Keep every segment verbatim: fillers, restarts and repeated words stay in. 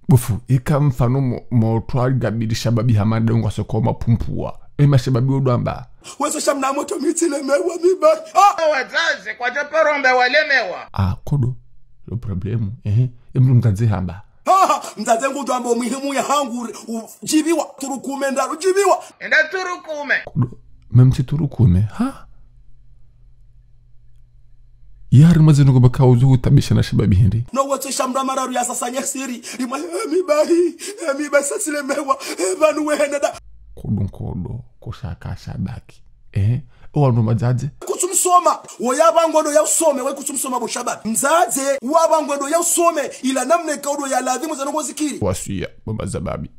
Bofu, ika mfano mo-, motro agabili shababi hama nde ngwasoko mapumpua. E mashababi wodjo amba. Wezo sha mna motro mi tsilemewa mi bahi. Ah! Wadzadze, kwadja paro mba walemewa. Ah, kodo. Lo problemu. Ehe. E mdru mdzadze hamba. Ha, ha, mdzadze ngudjo amba muhimu ya hangu, u-, djibiwa, turukume ndaru, djibiwa. Enda turukume. Kodo, même si turukume, ha? Yari mazinu kubaka uzu utabisha na shababi hindri. No, wotso sha mra mararu ya sasa nyesiri. Rima, eh, mi bahi, eh, mi bahi sasilemewa, eh, pvanu wehenda da. Kodo nkodo, koshaka shabaki. Eh, o wandru madzadze. Kutsumsoma, wo ya pvangwa ndo ya usome, we kutsumsoma bo shababi. Mdzadze, wa pvangwa ndo ya usome, ila namna ikao ndo ya ladhimu za nongo zikiri. Wasiya, bo madzababi.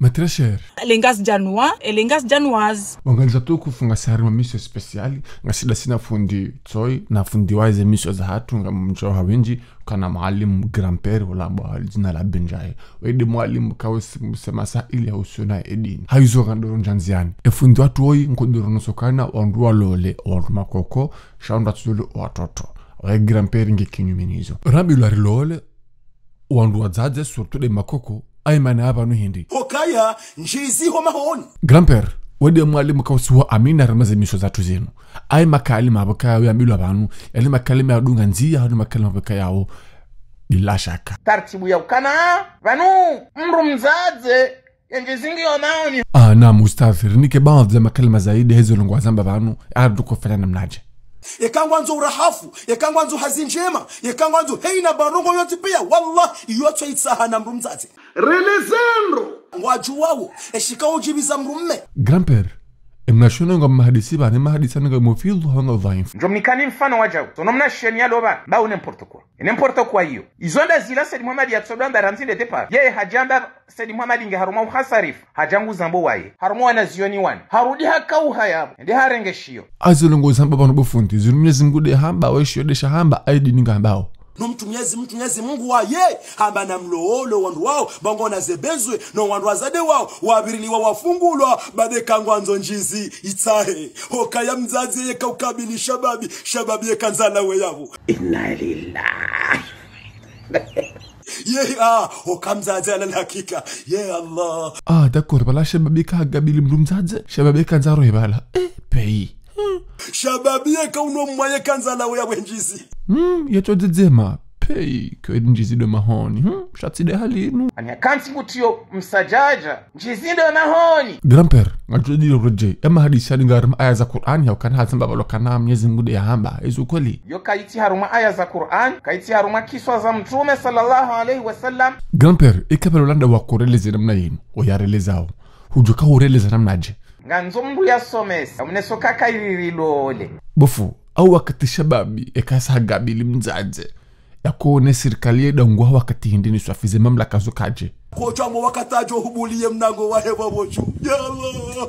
Mes très chers. Les Ngazidjanois, les Ngazidjanoises. Wangaliza tu kufunga sari ma mission spéciale, ngasi ndasi na fundi Tsoi, na fundi wa ze mission za hatru, ngamdjo ha wendji, kana mwalimu grand-père, ulambwa ha dzina la Benjaye. Wende mwalimu kawe si-, msema sa ili ya usiona edini. Hayizo ngandoro ndjandziani. E fundi watru woyi, nkodoro nosokana, wandru walole, wandru makoko, sha wandru watsuzole watoto. Waye grand-père nge kinyume nizo. Rambilwa rilole, wandru wadzadze, surtout nde makoko, ayi mana apvanu hindri. Hokaya, ndjizi ho mahoni. Grand-père, wende mwalimu kausi wa amina ramaze mission zatru zinu. Ayi makalima apvo kaya uyambilwa pvanu, yali makalima ya dunga ndziya, hali makalima apvo kaya yawo, bila shaka. Tartibu ya ukana, pvanu, mdru mdzadze, ye ndjizi ngiyo mahoni. Ah, naam, ustadh, rinike baadhi ya makalima zaidi, hezo ndrongoo wazamba pvanu, ardu kufanya namnadje. Eka ngwandzo urahafu, eka ngwandzo hazi ndjema, eka ngwandzo heyina ba ndrongoo yontsi piya, wallah, iyo tso itsaha na mdru mdzadze. Relezendro. Ngwadjuwawo, eshika udjibiza mdrume. Grand-père, emna shona nga mahadisi pvanu, mahadisi nga mufidhu, hanga dhaifu. Ndjo mnikani mfano wa djau. Tsono mna sheni ya loba, ba une n'importe quoi. N'importe quoi iyo. Izo nda zila Said Mohamed ya tsodo amba randzi nde départ. Ye hadja amba Said Mohamed nge harumwa uhasarifu. Hadja ngu zambo waye. Harumwa wanazioni wani. Harudi haka uhayabo. Nde harenge shiyo. Azo ndrongoo zamba pvanu bo fundi. Zinu Mnyezi Mngu nde hamba, we shiyo nde sha hamba, ayi dini ngambao. No mdru Mnyezi, mdru Mnyezi Mngu waye, hamba na mlolo wandru wawo, ba ngwona zebezwe, no wandru wadzadze wawo, wapviriliwa wafungulwa, ba nde ka ngwandzo ndjizi, itsahe. Hokaya mdzadze yeka ukabili shababi, shababi yeka ndzala we yapvo. Inna lillahi. Ye, ah, hoka mdzadze ala hakika. Ye Allah. Ah, d'accord, pvala shababi ka agabili mdru mdzadze, shababi ka ndzaro ye pvala. Eh, peyi. Hmm. Shababi yeka uno mwaye ka ndzala we yapvo ndjizi. Hmm, yetso dzedzema. Peyi, kweli ndjizi ndo mahoni. Hmm, sha tsi nde hali inu. Ani akanti kutiyo msadjadja. Ndjizi ndo mahoni. Grand-père, ngatso dile rodje, ema hadisi ya dinga harumwa aya za Qur'an, ya ukana hazamba pvalo kana Mnyezi Mngu nde ya hamba, ezo kweli. Yo kayitsi harumwa aya za Qur'an, kayitsi harumwa kiswa za Mtrume sallallahu alayhi wa sallam. Grand-père, eka pvalo landa wakureleze namna yinu, oyarelezao. Hudjoka ureleza namnadje. Ngandzo mdru ya somesa, mneso kaka iririlole. Bofu, au wakati shababi, eka sa agabili mdzadze. Yako ne sirikali ye dangwa wakati hindri ni swafize mamlaka zo kadje. Kodjwa mo wakati adjo hubuliye mnango wahe pvapvo dju. Ya Allah.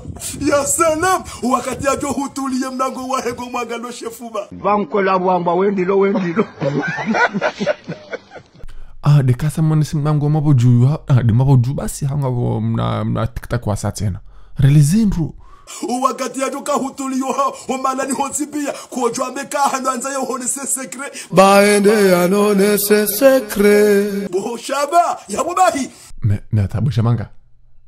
Ya salam. Wakati adjo hutuliye mnango wahe ngo mwanga lo shefuba. Pvankola pvwamba wendilo, wendilo. Ah, nde kasa mwana si mnango mapvo dju, ah, nde mapvo dju basi hanga pvo mna, mna tiktak wasa tsena. Relezendro. Wakati yadjo ka hutuliyo ha, ho malani hontsi piya, kodjwa mbe ka hanu andza yo hone ses secrets. Ba ende yanone ses secrets. Bo shaba, yapvo bahi. Mais, mais attends, bo shamanga.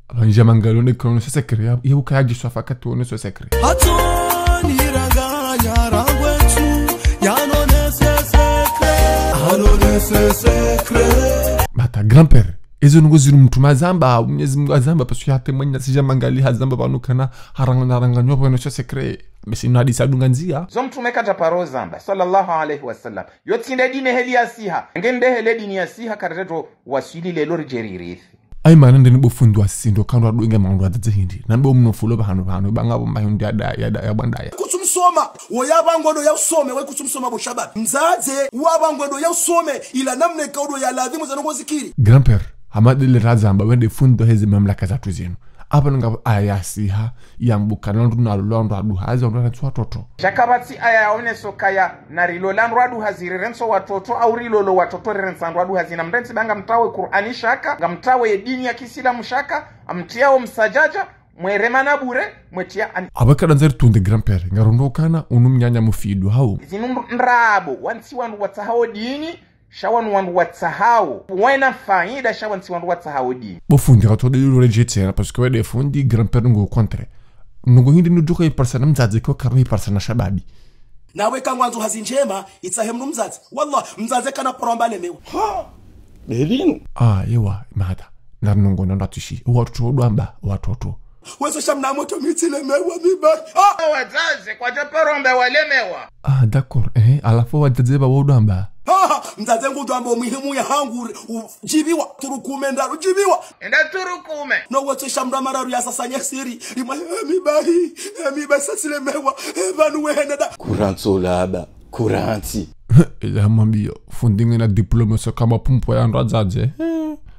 Aba njamanga lone kono ses secrets, ya, ya uka yadji swafa kati one ses secrets. Atoni ranganya rangwetu, yanone ses secrets. Anone ses secrets. Bata grand-père. Ezo ndrongoo zinu mtrume hazamba, Mnyezi Mngu hazamba, parce que hata mwenye si jamanga li hazamba pvanu kana haranganya, haranganya pvanu ses secrets. Mais si no hadisi adunga ndziya. Zo mtrume kadja paro zamba, sallallahu alayhi wa sallam. Yo tsi nde dini heli ya siha. Nge nde hele dini ya siha kareto waswili lelo ridje ririthi. Ayi mana ndeni bo fundi wa sindo kandwa dunge maundwa dzadze hindri. Nambe omno fulo pvahanu pvahanu, banga bo mba hindri ya da, ya da, ya bwandaya. Kutsumsoma, wo ya pvangwa ndo ya usome, we kutsumsoma bo shababi. Mdzadze, wa pvangwa ndo ya usome, ila namna ikao ndo ya ladhimu za ndrongoo zikiri. Grand-père, hama ndele razamba wende fundi hezi mamlaka zatru zinu. Apvo ngapvo aya siha, yambuka na ndru na lolo ndru aduhazi, ndru na tsuwa toto. Sha kapvatsi aya yaoneso kaya, na rilole ndru aduhazi rirentso watoto, au rilole watoto rirentsa ndru aduhazi na mrentsi ba ngamtrawo Qur'ani shaka, ngamtrawo ye dini ya kisilamu shaka, amtriyawo msadjadja, Mweremana bure, mwetia ani. Abakada nzeri tunde grand-père, ngarondro kana unu mnyanya mufidu hau. Zinu ndrabo, wantsi wandru watsahao dini, sha wanu wandru watsahao. Wena faida, sha wantsi wandru watsahao dini. Bo fundi, ratode ilo rejete, parce que wede fundi, grand-père ngo contre. Nungo hindi nudjuka iparsa na mdzadze kwa karo iparsa na shababi. Nawe kangwandzo hazi ndjema, itsahe mnu mdzadze. Wallah, mdzadze kana paro amba lemewa. Ha! Belinu. Ah, ewa, mahata. Narinongo nanda tishi. Watoto amba, watoto. Wezo sha mna moto mi tsilemewa mi ba. Ah! Wadzadze, kwadja paro amba walemewa. Ah, d'accord. Eh, halafu wadzadze ba wodwamba. Ah, mdzadze ngudwamba muhimu ya hangu. Djibiwa, turu kume ndraru, djibiwa. Enda turu kume. No wezo sha mra mararu ya sasa nye siri. Imwa, eh, mi ba hi. Eh, mi ba sa tsilemewa. Eh, pvanu we henda da. Kurantso laba. Kurantsi. Ila mwambiyo, fundi ngena diplôme so kama pumpo ya ndo wadzadze.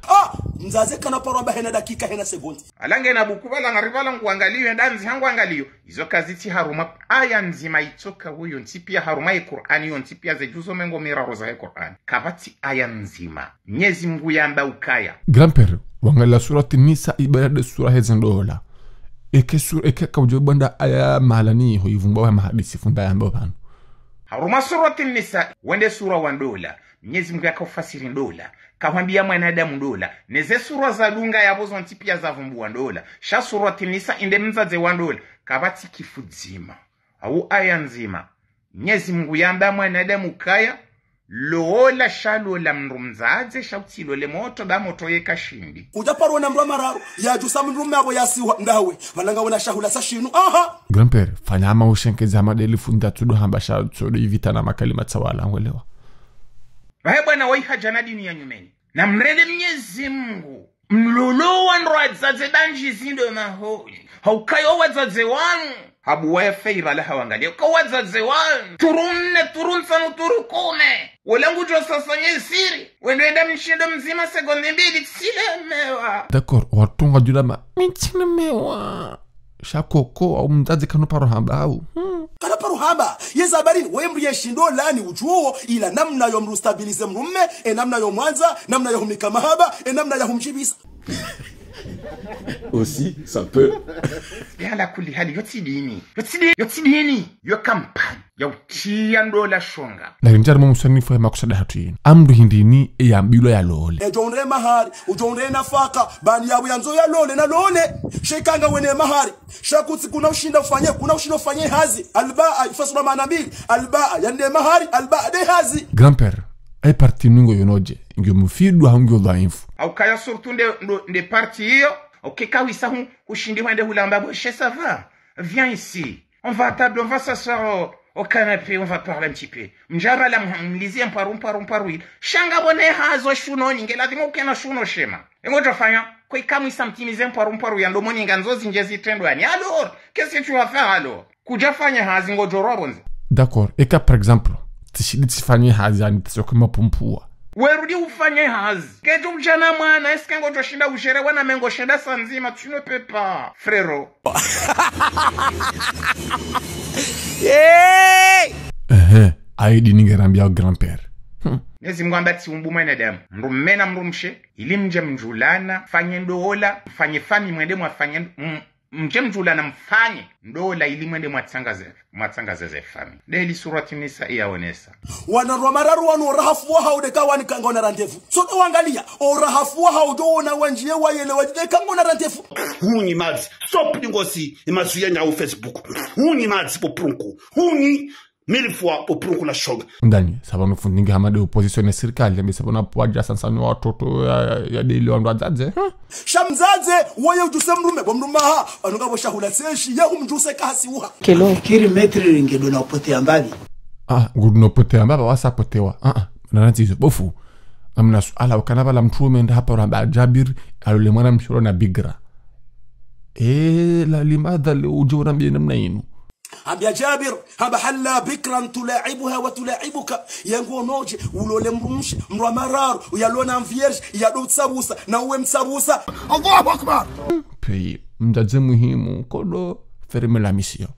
Ah, mdzadze kana paro amba hena dakika hena segondi. Ala ngena buku bala ngari bala nguangaliyo, enda ndzi hangu angaliyo. Izo kazitsi harumwa aya ndzima itsoka uyo, ntsi pia harumwa ye Kur'ani yo, ntsi pia ze juzo mengo miraru za ye Kur'ani. Kapvatsi aya ndzima. Mnyezi Mngu yamba ukaya. Grand-père, wangalia surati Nisa ibara de sura heze ndola. Eke sura, eke kaudjo bwanda aya mahala ni ho ivumba wa mahadisi funda yamba pvanu. Harumwa surati Nisa, wende sura wa ndola. Mnyezi Mngu yakaufasiri ndola. Kahwambiya mwanadamu ndola. Neze sura zadunga yapvo zontsi pia zavumbuwa ndola. Sha surati Nisa inde mdzadze wa ndola. Kapvatsi kifu dzima. Au aya ndzima. Mnyezi Mngu yamba mwanadamu kaya, lola sha lola mndru mdzadze sha utsilole moto ba moto yeka shindi. Udja paro na mndru wa mararu, yadjusa mndru mme apvo yasiwa, ndawe, pvanu ngawena shahula sa shinu, aha! Grand-père, fanya hama ushenkeze hama deli fundi atsudo hamba sha tsodo ivita na makalima tsawala, ngwelewa. Pvahe bwana wayi hadja na dini ya nyumeni. Na mrende Mnyezi Mngu. Mlolo wa ndo wadzadze ba ndjizi ndo maholi. Haukayo wadzadze wanu. Habu waya feira la hawangaliya. Uka wadzadze wanu. Turu nne, turu ntsanu, turu kume. Wola ngudjo sasa nye siri. Wendo enda mshindo mdzima segondi mbili tsilemewa. D'accord, watunga djula ma. Mi tsilemewa. Sha koko, au mdzadze kanu paro hamba, au. Hmm. Kana paro hamba. Yeza habarini, we mndru ye shindo lani udjuwo, ila namna yo mndru stabiliser mndru mme, e namna yo mwandza, namna yo humnika mahaba, e namna ya humdjibisa. Aussi, ça peut. Ya ala kulli hali, yo tsi dini. Yo tsi di-, yo tsi dini. Yo kampani. Ya utiya ndola shonga. Na rinjari mo musanifu ya makusada hatru yinu. Amndru hindri ni e yambilwa ya lole. Edjo undre mahari, udjo undre nafaka, bani yapvo yandzo ya lole, na lole. Sha ika ngawena mahari. Sha kutsi kuna ushinda ufanye, kuna ushinda ufanye hazi. Albaa, ifasiri maana mbili. Albaa, yande mahari, albaa, de hazi. Grand-père, e parti nungo yonodje, ngiyo mufidu hau ngiyo dhaifu. Haukaya surtout nde, ndo, nde parti iyo, haukeka wisa hu, hushindi hwende hulamba bo, chez ça va, viens ici. On va à table, on va s'asseoir au, au canapé, on va parler un petit peu. Mdjapvala mlizie mparu, mparu, mparu. Sha ngapvo ne hazi shunoni, nge lazima ukena shuno shema. Engodjo fanya, kwe kamwisa mtimize mparu, mparu ya ndomoni ngandzo zindje zitrendwa ni. Alors, qu'est-ce que tu vas faire alors? Kudjafanya hazi ngodjo rwa pvondze. D'accord, eka par exemple, tsishindi tsifanye hazi ani tsisokwe mapumpuwa. Werudi ufanye hazi. Kedjo udjana mwana, est-ce que ngodjo shinda udjere wana mengo shenda sa ndzima, tu ne peux pas, frérot. Hey! Ehe, aidi ninge rambia grand-père. Hmm. Mnyezi Mngu amba tsi umbu mwanadamu. Mndru mme na mndru mshe, ili mdje mdjulana, fanye ndola, fanye fami mwende mwafanye, m-, mdje mdjulana mfanye ndola ili mwende mwatsangaze, mwatsangaze ze fami. Deli surati Nisa iyaonesa. Wana rwa mararu wanu orahafu wa hau deka wani kangona rendez-vous. So do wangaliya, orahafu wa hau do ona wandjiye wayele wadji deka ngona rendez-vous. Hunyi madzi, stop lingosi, imazu ya nyau Facebook. Hunyi madzi bo prunku. Hunyi mille fois bo prunku la shonga. Ndani, saba no fundingi hama de opposition ne sirikali, yambe saba na pwadja sansani watoto ya, ya, ya deli wandru wadzadze, huh? Sha mdzadze, woye udjuse mndru mme, bo mndru mme ha, anu ngapvo shahula seshi, ya humdjuse kasi uha. Kelo. Kiri metri ringe do na upote ya mbapvi. Ah, ngudo na upote ya mbapvi, wasa potewa. Ah, ah, na natizo, bo fundi. Amna suala, ukana pvala mndru mme nda haparo hamba Jabir, alole mwana mshe alo na bigra. Eh, la limadha le udjo urambie namna inu. Hambia Jabir, hamba halla bikran tulaibuha wa tulaibuka. Ye ngonodje, ulole mndru mshe, mndru wa mararu, uyalona mvierge, yado utsabusa, na uwe mtsabusa. Allahu Akbar! Peyi, mdzadze muhimu, kodo, ferme la mission.